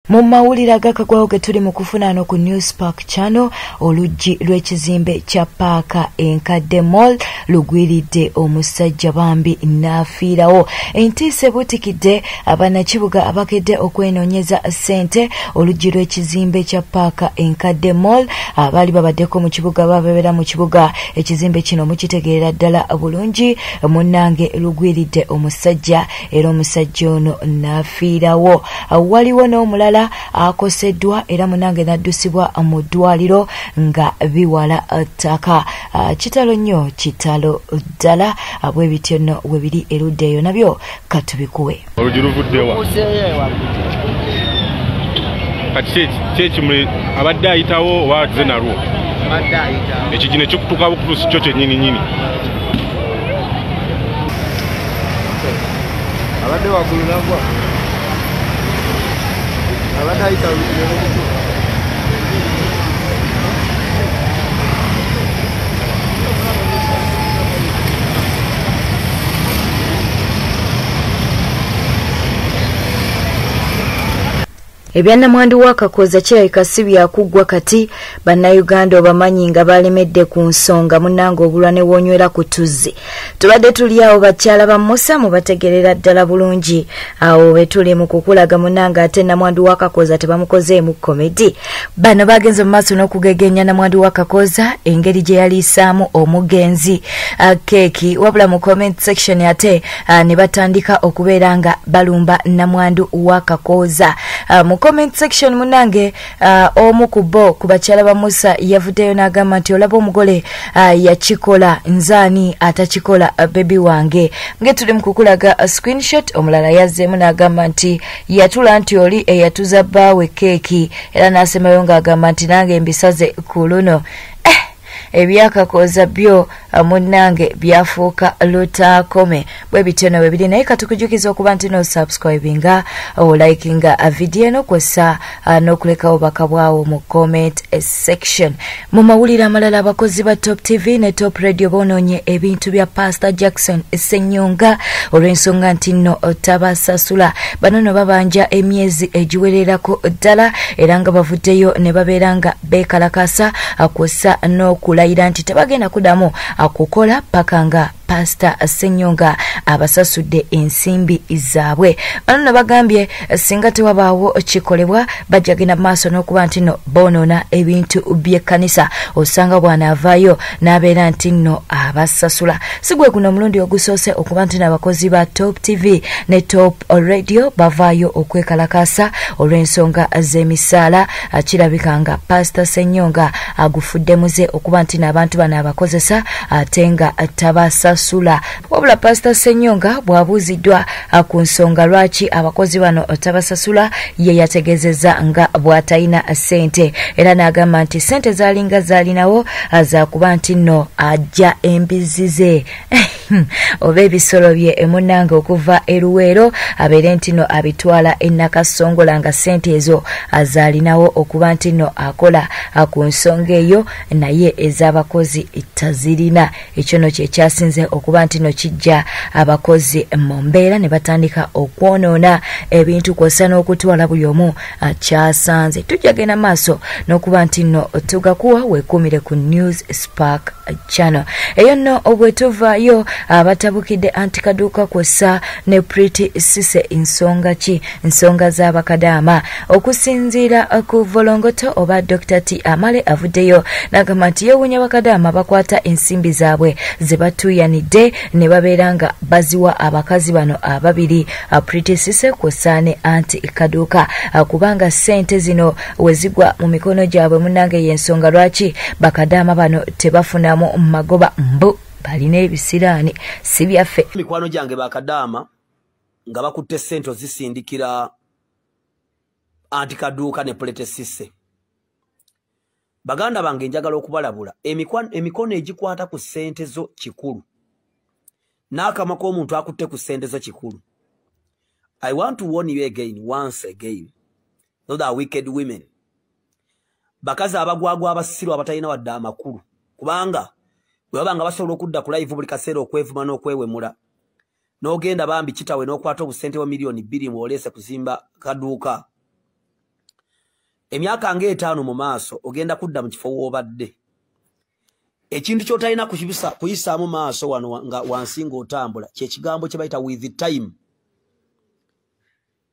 Mu mawulire agakagwawo ge tuli mu kufuna ano ku News Park Channel, oluggi lw'ekizimbe kya paaka enkadde mall lugwiridde omusajja bambi n'afiirawo. Entiisa ebuutikidde abannakibuga abakedde okwenoonyeza ssente. Oluggi lw'ekizimbe kya paaka enkadde mall, abaali babaddeko mu kibuga babeera mu kibuga, ekizimbe kino mukitegeerera ddala bulungi, munnange lugwiridde omusajja era omusajja ono n'afiirawo. Waliwo n'omulala akoseddwa era munange n'addusibwa mu ddwaliro nga biwala ttaka. Kitalo nnyo, kitalo ddala. Bwe bityo nno we biri erudda eyo, nabyo katubikuwe. Oluggi luvuddewa? Kati kyekimuli abadde ayitawo oba azze nalwo? Ekigi ne kikutuka bukutusi kyo kyennyini nnyini. Abadde waggulu nagwa. Abadde ayita oluggi. Ebyannamwandu wa Kakooza kirabika si byakuggwa kati. Bannayuganda obamanyi nga balemedde ku nsonga, munnange obulwa ne woonywera ku tuzzi. Tubadde tuli awo bakyala ba Musa mubategerera ddala bulungi, awo we tuli mu kukulaga munnange ate namwandu wa Kakooza tebamukozeemu komedi. Bano bagenze mu maaso n'okugegenya namwandu wa Kakooza engeri gye yaliisaamu omugenzi keeki, wabula mu comment section ate ne batandika okubeera nga balumba namwandu wa Kakooza. Mu comment section munange omu ku bo ku bakyala ba Musa yavuddeyo n'agamba nti olaba omugole yakikola, nzaani atakikola bebi wange. Nge tuli mu kukulaga screenshot. Omulala yazzeemu n'agamba nti yatula nti oli eyatuza bbaawe keeki, era n'asemayo ng'agamba nti nange mbisaze ku luno. Ebyakakooza byo munnange byafuuka lutaakome. Bwe bityo no bwe biri, naye katukujukiza okuba nti no subscribinga, olikinga vidiyo eno kwessa n'okulekawo baka bwawo mu comment section. Mu mawulire amalala, abakozi ba Top TV ne Top Radio boonoonye ebintu bya Pastor Jackson Ssenyonga olw'ensonga nti nno tabasasula. Bano nno babanja emyezi egiwererako ddala era nga bavuddeyo ne babeera nga beekalakasa kwessa n'okulayira nti tebagenda kuddamu kukola paka nga Pastor Ssenyonga abasasudde ensimbi zaabwe. Bano nno bagambye singa tewabaawo kikolebwa bajja genda maaso n'okuba nti nno boonoona ebintu by'ekkanisa, osanga bw'anaavaayo n'abeera nti nno abasasula. Si gwe guno omulundi ogusoose okuba nti n'abakozi ba Top TV ne Top Radio bavaayo okwekalakaasa olw'ensonga z'emisaala. Kirabika nga Pastor Ssenyonga agufudde muze okuba nti n'abantu bano abakozesa ate nga tabasasula. Wabula Pastor Ssenyonga bw'abuuziddwa ku nsonga lwaki abakozi bano tabasasula, ye yategeezezza nga bw'atalina ssente, era n'agamba nti ssente zaalinga zaalinawo zakuba nti nno ajja embizzi ze oba ebisolo bye munnange okuva e Luweero abeere nti nno abitwala e Nakasongola, nga ssente ezo zaalinawo okuba nti nno akola ku nsonga eyo, naye ez'abakozi tazirina. Ekyo nno kye kyasinze okuba nti nno kijja abakozi mu mbeera ne batandika okwonoona ebintu kw'ossa n'okutwala buli omu kyasanze. Tujja genda maaso n'okuba nti nno tugakuwa, weekuumire ku News Spark Channel. Eyo nno bwe tuvaayo, abatabukidde anti Kaduuka kw'ossa ne Pretty Sise. Nsonga ki? Nsonga z'abakadaama. Okusinziira ku Volongoto oba Dr. T Amale avuddeyo n'agamba nti yeewuunya bakadaama bakwata ensimbi zaabwe ze batuuyanidde ne babeera nga baziwa abakazi bano ababiri, Pretty Sise kw'ossa ne anti Kaduuka, kubanga ssente zino we zigwa mu mikono gyabwe munnange y'ensonga lwaki bakadaama bano tebafunamu magoba, mbu balina ebisiraani si byaffe. Mikwano gyange bakadaama nga bakutte ssente ozisindikira anti Kaduuka ne Pretty Sise. Baganda bange, njagala okubalabula, emikono egikwata ku ssente zo kikulu, n'akamwa k'omuntu akutte ku ssente zo kikulu. I want to warn you again, once again, those are wicked women, bakazi abagwagwa, abasiru, abatalina wadde amakulu, kubanga bwe baba nga basobola okudda ku live buli kaseera okwevuma n'okwewemula, n'ogenda bambi kitawe n'okwata obusente bwa 2 million ng'oleese kuzimba kaduuka. Emyaka ng'etaano mu maaso ogenda kudda mu kifo w'obadde. Ekintu ky'otalina kuyisaamu maaso wano nga wansi ng'otambula kyekigambo kye bayita with time.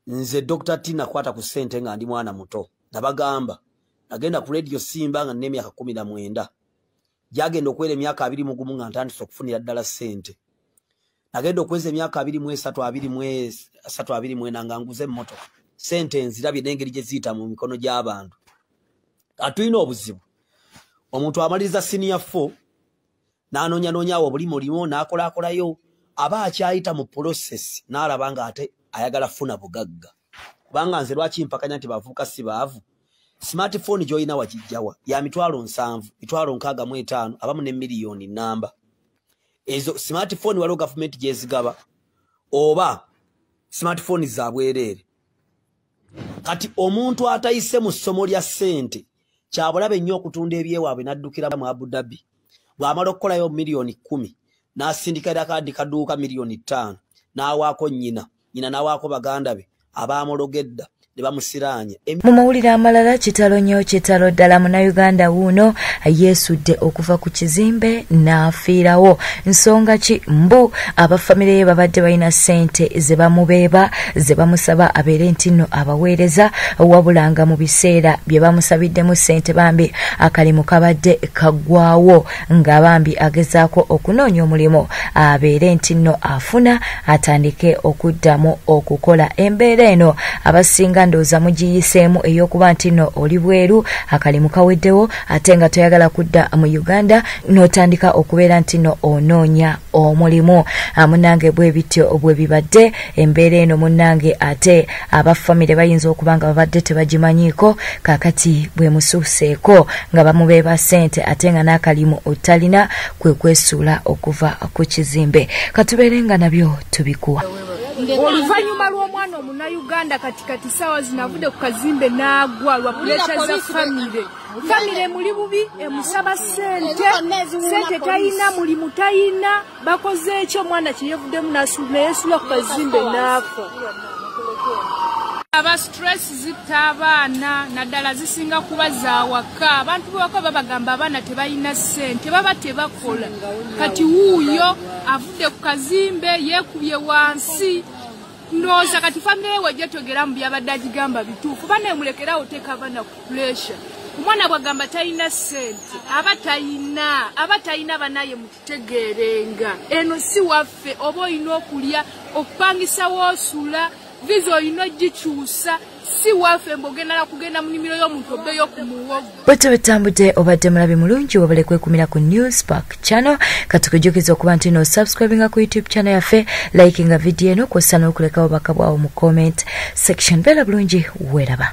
Nze Dr. T nakwata ku ssente nga ndi mwana muto. Nabagamba nagenda ku Radio Simba nga nina emyaka 19. Gyagenda okwera emyaka 21 nga ntandise okufunira ddala ssente. Nagenda okweza emyaka 23 24 nga nguze emmotoka. Ssente nzirabye n'engeri gye ziyita mu mikono gy'abantu. Atulina obuzibu. Omuntu amaliriza senior 4 n'anoonyanoonyaawo obulimu limu n'akolaakolayo, aba akyayita mu process n'alaba ng'ate ayagala funa bugagga. Kubanga nze lwaki mpakanya nti bavubuka si baavu? Smartphone gy'olina wagijjawa ya 700,000, 65,000, abamu ne miliyoni namba. Ezo smartphone waliwo gavumenti gyezigaba oba smartphone za bwereere. Kati omuntu atayise mu ssomo lya ssente kyabulabe nnyo okutunda ebyewaabwe n'addukira mu Abu Dhabi. Bw'amala okukolayo miliyoni 10 n'asindika akadi kaduuka miliyoni 5 n'awaako nnyina, nnyina n'awaako baganda be abaamulogedda ne bamusiraanya. Mu mawulire amalala, kitalo nnyo, kitalo ddala, Munnayuganda wuuno yeesudde okuva ku kizimbe n'afiirawo. Nsonga ki? Mbu abafamire ye babadde balina ssente ze bamubeeba, ze bamusaba abeere nti nno abaweereza, wabula nga mu biseera bye bamusabiddemu ssente bambi akalimu kabadde kaggwawo, nga bambi agezaako okunoonya omulimu abeere nti nno afuna atandike okuddamu okukola. Embeera eno abasinga ndowooza mugiyiseemu ey'okuba nti nno oli bweru, akalimu kaweddewo, ate nga toyagala kudda mu Uganda n'otandika okubeera nti nno onoonya omulimu. Munnange bwe bityo bwe bibadde embeera eno munnange, ate abafamire bayinza okuba nga babadde tebagimanyiiko, kaakati bwe musuuseeko nga bamubeeba ssente ate nga n'akalimu otalina, kwe kwesuula okuva ku kizimbe. Katubeere nga nabyo tubikuwa. Oluvannyuma lw'omwana Omunnayuganda kati saawa zino avudde ku kazimbe n'agwa lwa puleesa za famire. Famire emuli bubi, emusaba ssente, ssente tayina, mulimu tayina, bakoze ekyo omwana kye yeevuddemu neyeesuula ku kazimbe n'afa. Aba stress zitta abaana, naddala zisinga kuba za waka. Abantu b'ewaka babagamba abaana tebalina ssente, baba tebakola. Kati wuuyo avudde ku kazimbe yeekubye wansi. Ndowooza kati famire ye wejja twogera mu byabadde agigamba bituufu. Banaye mulekerawo oteeka abaana ku pressure. Omwana bw'agamba talina ssente, aba talina banaye mututegeerenga. Eno si waffe, oba olina okulya, okupangisa w'osula, visa olina ogikyusa, si waffe mbogenda kugenda mu nnimiro y'omuntu obbeyo ku muwogo. Bwetyo bitambudde, obadde mulabi mulungi, wabale kwekumira ku News Park channel. Katukujjukiza okuba nti no subscribinga ku YouTube channel yaffe, likinga video eno, kw'ossa n'okulekawo obubaka bwawo mu comment section. Beera bulungi, weeraba.